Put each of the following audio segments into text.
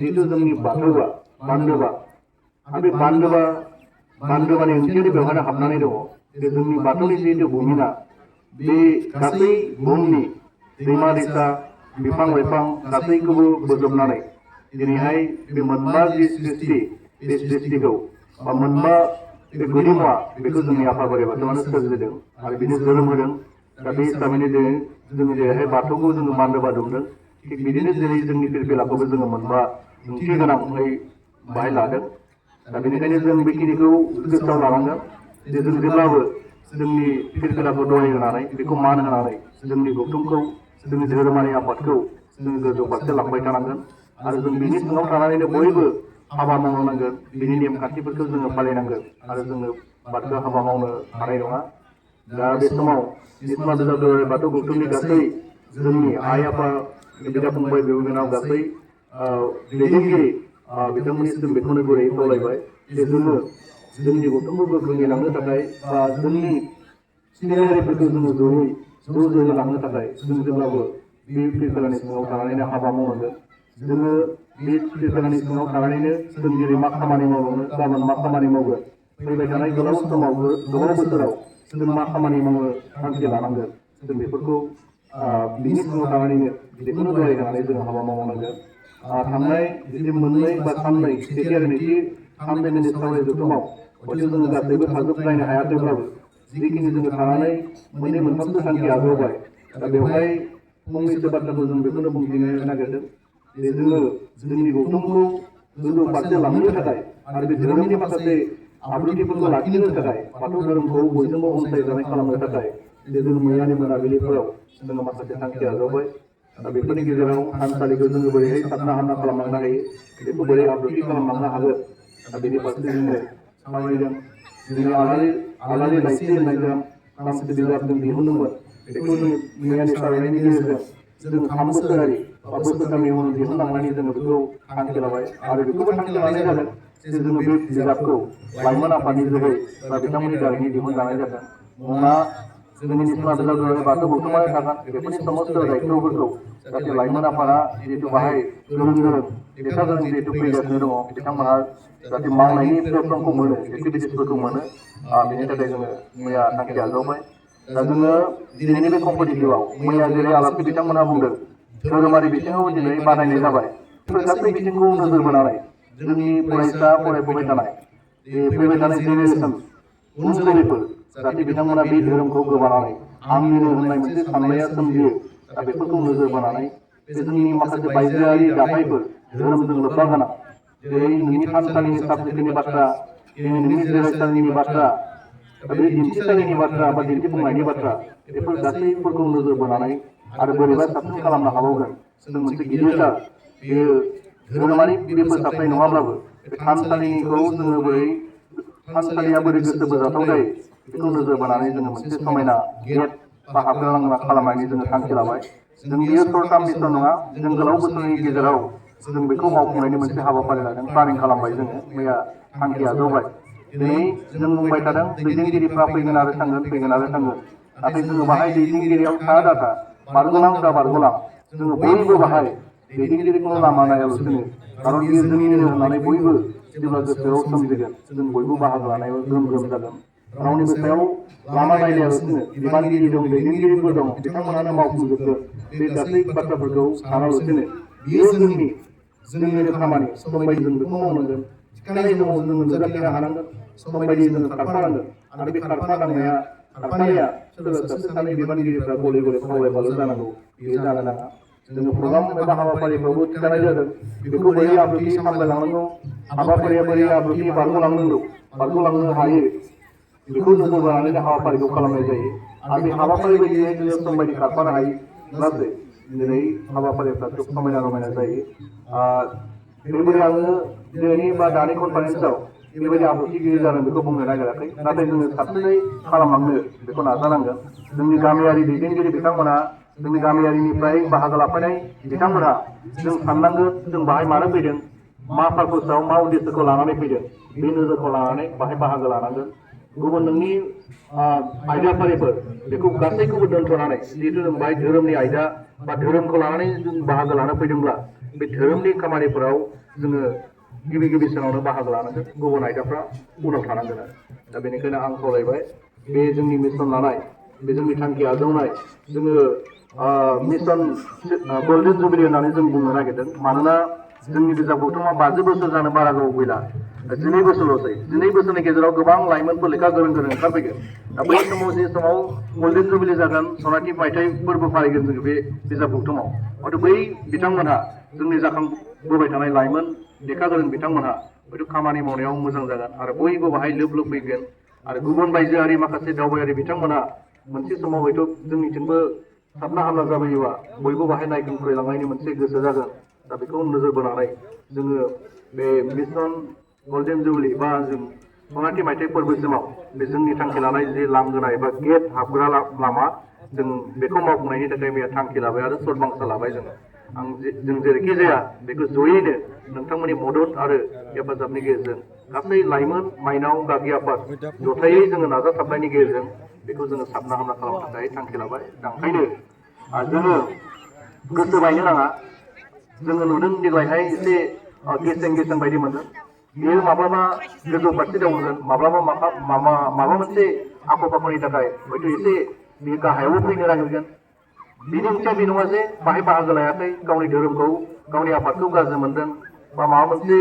जितु जोंनि बाथौआ बान्दोबा आरो बे बान्दोबानि ओंथियानो बेवहायनो हाबनानै दङ जे जोंनि बाथौनि जितु बुमिना बे गासै बुहुमनि दैमा दैसा बिफां लाइफां गासैखौबो बोजबनानै दिनैहाय बे मोनबा जि सृष्टि बे सृष्टिखौ बा मोनबा बे गुदिमुवा बेखौ जोंनि आफा बोराइ बाथौआनो सोरजिदों आरो बिनो जोनोम होदों। दा बे हिसाबैनो जोङो जेरैहाय बाथौखौ जोङो बान्दोबा दुमदों थिग बिदिनो जेरै जोंनि फिरफिलाखौबो जोङो मोनबा ओंथि गोनाङै बाहाय लादों। दा बेनिखायनो जों बेखिनिखौ गोसोआव लानांगोन जे जों जेब्लाबो जोंनि फिरफिलाखौ दहाय होनानै बेखौ मान होनानै जोंनि गौथुमखौ जोंनि धोरोमारि आफादखौ जों गोजौ फारसे लांबाय थानांगोन आरो जों बिनि सिङाव थानानैनो बयबो हाबा मावनांगोन बिनि नेमखान्थिफोरखौ जोङो फालिनांगोन आरो जोङो बाथौ हाबा मावनो हानाय नङा। दा बे समाव निस्मा बिजाब दुलाराय बाथौ गौथुमनि गासै जोंनि आइ आफा बिदा फंबाय बिब' बिनानाव गासै दैदेनगिरि बिथांमोननिसिम बेखौनो गुरैयै खावलायबाय जे जोङो जोंनि गौथुमखौ गोख्रोङै लांनो थाखाय बा जोंनि सिनायारिफोरखौ जोङो ज'यै लांनो थाखाय जों जेब्लाबो बे फिरफिलानि सिङाव थानानैनो हाबा मावनांगोन। जोङो बे फिरफिलानि सिङाव थानानैनो जों दिनै मा खामानि मावलांनो गाबोन मा खामानि मावगोन फैबाय थानाय गोलाव समाव गोलाव बोसोराव जों मा खामानि मावनो थांखि लानांगोन जों बेफोरखौ बिनि सिङाव थानानैनो बेखौनो दहाय होनानै जों हाबा मावनांगोन। थांनाय जुदि मोननै बा साननै सेथि आरो नैथि 3 दिननि सावराय जथुमाव हयथ' जोङो गासैबो थाजोबलायनो हायाखैब्लाबो जिखिनि जोङो थानानै मोननै मोनथामसो थांखि आजावबाय दा बेवहाय फंनैसो बाथ्राखौ जों बेखौनो बुंथिनो नागिरदों जे जोङो जोंनि गौथुमखौ गोजौ फारसे लांनो थाखाय आरो बे धोरोमनि माखासे आब्रुथिफोरखौ लाखिनो थाखाय बाथौ धोरोमखौ बयजोंबो अनसायजानाय खालामनो थाखाय जे जों मैयानि मोनाबिलिफोराव जोङो माखासे थांखि आजावबाय। दा बेफोरनि गेजेराव थानसालिखौ जोङो बोरैहाय साबना हामना खालामलांनो हायो बेखौ बोरै आब्रुथि खालामलांनो हागोन दा बेनि फारसे जोङो सावरायदों। जोङो आलारि लाइसि होननाय गांसे बिजाब जों दिहुनदोंमोन बेखौ जोङो मैयानि सावरायनायनि गेजेरजों जों 3 बोसोरारि बा बोसोरथामनि उनाव दिहुनलांनायनि जोङो बेखौ थांखि लाबाय आरो बेखौबो थांखि लानाय जागोन जे जोङो बे बिजाबखौ लाइमोन आफादनि जोहै बा बिथांमोननि दारैनो दिहुनजानाय जागोन। मुङा जोंनि निस्मा बिजाब दुलाराय बाथौ गौथुमानो थागोन बेफोरनि समस्त दायित्वफोरखौ जाहाथे लाइमोन आफादा जिहेतु बाहाय गोरों लेखा गोरों जिहेतु फैगासिनो दङ बिथांमोनहा जाहाथे मावनायनि प्लेटफर्मखौ मोनो एक्टिभिटिसफोरखौ मोनो बेनि थाखाय जोङो मैया थांखि आजावबाय। दा जोङो दिनैनि बे कम्पिटिटिभआव मैया जेरै आलासि बिथांमोनहा बुंदों धोरोमारि बिथिङाव दिनै बादायनाय जाबाय बेफोर गासै बिथिंखौ नोजोर बोनानै जोंनि फरायसा फरायफुबाय थानाय जे फैबाय थानाय जेनेरेसन उन जोलैफोर जाहाथे बिथांमोना बे धोरोमखौ गोबानानै आंनिनो होननाय मोनसे साननाया सोमजियो। दा बेफोरखौ नोजोर बोनानै बे जोंनि माखासे बायजोआरि जाथायफोर धोरोमजों लोब्बा गोनां जेरै नोंनि थानसालिनि साब सिखोननि बाथ्रा दिनै नोंनि जिरायसालिनि बाथ्रा दा बे दिन्थिसालिनि बाथ्रा बा दिन्थिफुंनायनि बाथ्रा बेफोर गासैफोरखौ नोजोर बोनानै आरो बोरैबा साबसिन खालामनो हाबावगोन जों मोनसे गिदिरथार बेयो धोरोमारि बे फोसाबनाय नङाब्लाबो बे थानसालिखौ जोङो थानसालिया बोरै गोसो बोजाथाव जायो बेखौ नोजोर बोनानै जोङो मोनसे समायना गेट बा हाबग्रा लांग्रा खालामनायनि जोङो थांखि लाबाय। जों बियो सर्ट टार्म मिसन नङा जों गोलाव बोसोरनि गेजेराव जों बेखौ मावफुंनायनि मोनसे हाबाफारि लादों प्लानिं खालामबाय जोङो मैया थांखि आजावबाय। दिनै जों बुंबाय थादों दैदेनगिरिफ्रा फैगोन आरो थांगोन नाथाय जोङो बाहाय दैदेनगिरियाव था दाथा बारग'लां दा बारग'लां जोङो बयबो बाहाय दैदेनगिरिखौल' लामा नायालासिनो खारन बियो जोंनिनो होननानै बयबो जेब्ला गोसोआव सोमजिगोन जों बयबो बाहागो लानायाव ग्रोम ग्रोम जागोन। रावनिबो सायाव लामा नायलायालासिनो बिबानगिरि दं दैदेनगिरिफोर दं बिथांमोनानो मावफुंजोबगोन बे गासै बाथ्राफोरखौ सानालासिनो बियो जोंनिनो खामानि सम बायदि जों बेखौ मावनांगोन थिखानाय समाव जोङो नुजाथिनो हानांगोन सम बायदि जोङो खारफानांगोन आरो बे खारफानाया सोरबा सासे सानै बिबानगिरिफ्रा गले गले खावलायबाल' जानांगौ बेयो जानो नाङा। जोङो प्रग्राम एबा हाबाफारिफ्रावबो थिखानाय जादों बेखौ बोरै आब्रुथि सामलायलांनांगौ हाबाफारिया बोरै आब्रुथि बारग'लांनो हायो बेखौ नोजोर बोनानै हाबाफारिखौ खालामनाय जायो आरो बे हाबाफारि बायदियै जोङो सम बायदि खारफानो हायोब्लासो दिनै हाबाफारिफ्रा खोब समायना रमायना जायो। बेबायदि आङो दिनैनि बा दानि कनफारेन्सआव बेबायदि आब्रुथि गैयै जादों बेखौ बुंनो नागिराखै नाथाय जोङो साबसिनै खालामलांनो बेखौ नाजानांगोन। जोंनि गामियारि दैदेनगिरि बिथांमोना जोंनि गामियारिनिफ्राय बाहागो लाफैनाय बिथांमोना जों साननांगोन जों बाहाय मानो फैदों मा पार्पसाव मा उद्देশ্যखौ लानानै फैदों बे नोजोरखौ लानानै बाहाय बाहागो लानांगोन। गुबुन नोंनि आयदाफारिफोर बेखौ गासैखौबो दोनथ'नानै जिहेतु जों बाहाय धोरोमनि आयदा बा धोरोमखौ लानानै जों बाहागो लानो फैदोंब्ला बे धोरोमनि खामानिफोराव जोङो गिबि सानावनो बाहागो लानांगोन गुबुन आयदाफ्रा उनाव थानांगोन आरो दा बेनिखायनो आं खावलायबाय बे जोंनि मिशन लानाय बे जोंनि थांखि आजावनाय जोङो मिशन गोल्डेन जुबिलि होननानै जों बुंनो नागिरदों मानोना जोंनि बिजाब गौथुमा 50 बोसोर जानो बारा गोबाव गैला 12 बोसोरल'सै 12 बोसोरनि गेजेराव गोबां लाइमोनफोर लेखा गोरों ओंखारफैगोन दा बै समाव जे समाव गोल्डेन जुबिलि जागोन सनाथि मायथाइ फोरबो फालिगोन जोङो बे बिजाब गौथुमाव हयथ' बै बिथांमोनहा जोंनि जाखांबोबाय थानाय लाइमोन लेखा गोरों बिथांमोनहा हयथ' खामानि मावनायाव मोजां जागोन आरो बयबो बाहाय लोब फैगोन आरो गुबुन बायजोआरि माखासे दावबायारि बिथांमोनहा मोनसे समाव हयथ' जोंनिथिंबो साबना हामना जाबोयोबा बयबो बाहाय नायगोन फरायलांनायनि मोनसे गोसो जागोन दा बेखौ नोजोर बोनानै जोङो बे मिशन गोल्डेन जुबिलि बा जों सनाथि मायथाइ फोरबोसिमाव बे जोंनि थांखि लानाय जे लांगोना एबा गेट हाबग्रा लामा जों बेखौ मावफुंनायनि थाखाय मैया थांखि लाबाय आरो सदबांसा लाबाय जों जेरैखि जाया बेखौ जयैनो नोंथांमोननि मदद आरो हेफाजाबनि गेजेरजों गासै लाइमोन माइनाव गागि आफाद जथायै जोङो नाजाथाबनायनि गेजेरजों बेखौ जोङो साबना हामना खालामनो थाखाय थांखि लाबाय दा ओंखायनो जोङो गोसो बायनो नाङा जोङो नुदों देग्लायहाय एसे गेसें बायदि मोनदों बेयो माब्लाबा गोजौ फारसे दावगोन माबा मोनसे आख' फाख'नि थाखाय हयथ' एसे बे गाहायावबो फैनो नागिरगोन बिनि ओंथिया बे नङा जे बाहाय बाहागो लायाखै गावनि धोरोमखौ गावनि आफादखौ गाज्रि मोनदों बा माबा मोनसे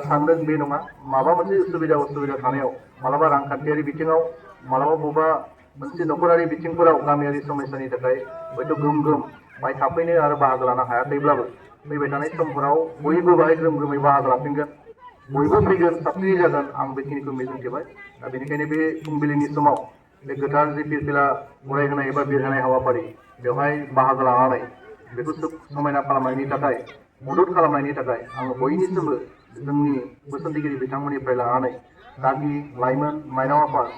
सानदों बे नङा माबा मोनसे उसुबिदा थानायाव मालाबा रांखान्थियारि बिथिङाव मालाबा बबेबा मोनसे नखरारि बिथिंफोराव गामियारि समस्यानि थाखाय हयथ' गोम बाहाय थाफैनो आरो बाहागो लानो हायाखैब्लाबो फैबाय थानाय समफोराव बयबो बाहाय ग्रोमै बाहागो लाफिनगोन बयबो फैगोन साबसिनै जागोन आं बेखिनिखौ मिजिंथिबाय दा बेनिखायनो बे फुंबिलिनि समाव बे गोथार जे फिरफिला बरायहोनाय एबा बिरहोनाय हाबाफारि बेवहाय बाहागो लानानै बेखौ समायना खालामनायनि थाखाय मदद खालामनायनि थाखाय आङो बयनिसिमबो जोंनि बोसोनगिरि बिथांमोननिफ्राय लानानै गागि लाइमोन माइनाव आफाद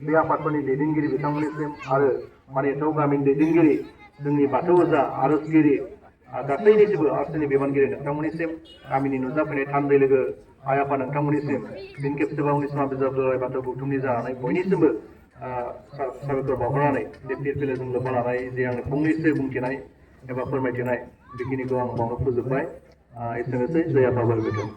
बे आफादफोरनि दैदेनगिरि बिथांमोननिसिम आरो मानिथौ गामिनि दैदेनगिरि जोंनि बाथौ ओजा आर'जगिरि गासैनिसिमबो आर'जनि बिबानगिरि नोंथांमोननिसिम गामिनि नुजाफैनाय थान्दै लोगो आइ आफा नोंथांमोननिसिम फिन खेबसेबाव निस्मा बिजाब दुलाराय बाथौ गौथुमनि जानानै बयनिसिमबो साबायखर बावहरनानै बे फिरफिलाजों लोब्बा लानाय जे आंनो फंनैसो बुंथिनाय एबा फोरमायथिनाय बेखिनिखौ आं बावनो फोजोबबाय एसेनोसै जय आफा बोराइ बाथौ।